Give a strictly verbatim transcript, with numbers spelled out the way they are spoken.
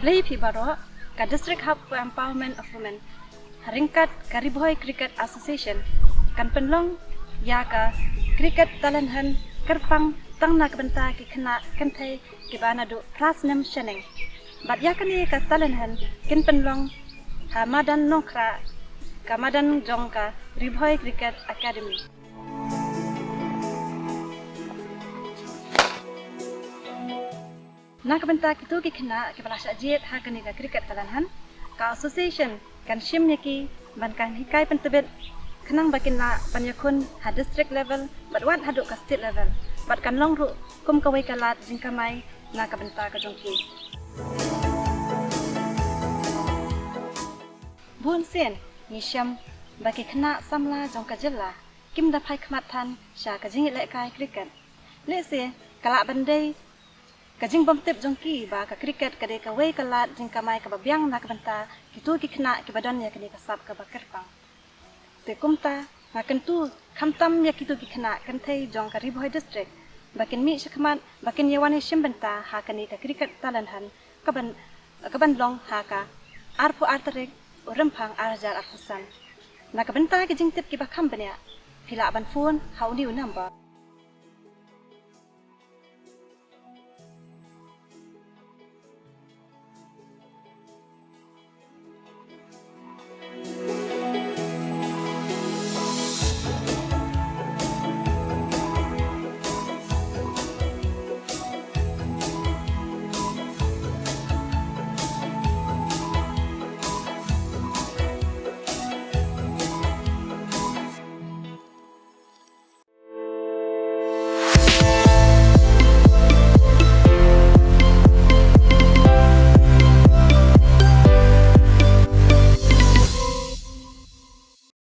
Khublei phi baroh. Ka District Hub for Empowerment of Women ha ryngkat ka Ri Bhoi Cricket Association kan pynlong ïa ka cricket talent hunt kyrpang tang na ka bynta ki khynnah kynthei kiba naduh klas snem shaneng. Bad ïa kane ka talent hunt kin pynlong ha madan Nongkhrah, ka madan jong ka Ri Bhoi Cricket Academy. Na ka bynta kito ki khynnah kiba la shah jied ha kane ka cricket talent hunt, ka association kan shim ïa ki ban kan hikai pyntbit khnang ba kin lah ban ïakhun ha district level bad wat haduh ka state level, bad kan long ruh kum kawei ka lad jingkamai na ka bynta ka jong ki. Bun sien ngi shem ba ki khynnah samla jong ka jylla kim da phai khmat than sha ka jingïalehkai cricket. Lehse ka lah ban dei ka jingbymtip jong ki ba ka cricket ka dei kawei ka lad jingkamai kaba biang na ka bynta kito ki khynnah kiba don ïa kane ka sap kaba kyrpang. Te kumta nga kyntu khamtam ïa kito ki khynnah kynthei jong ka Ri Bhoi District ba kin mih shakhmat ba kin ïa wan ïashim bynta ha kane ka cricket talent hunt kaban, kaban long ha ka arphew ar tarik u Rymphang ar hajar arphew san. Na ka bynta ki jingtip kiba kham bniah phi lah ban phone ha une u number.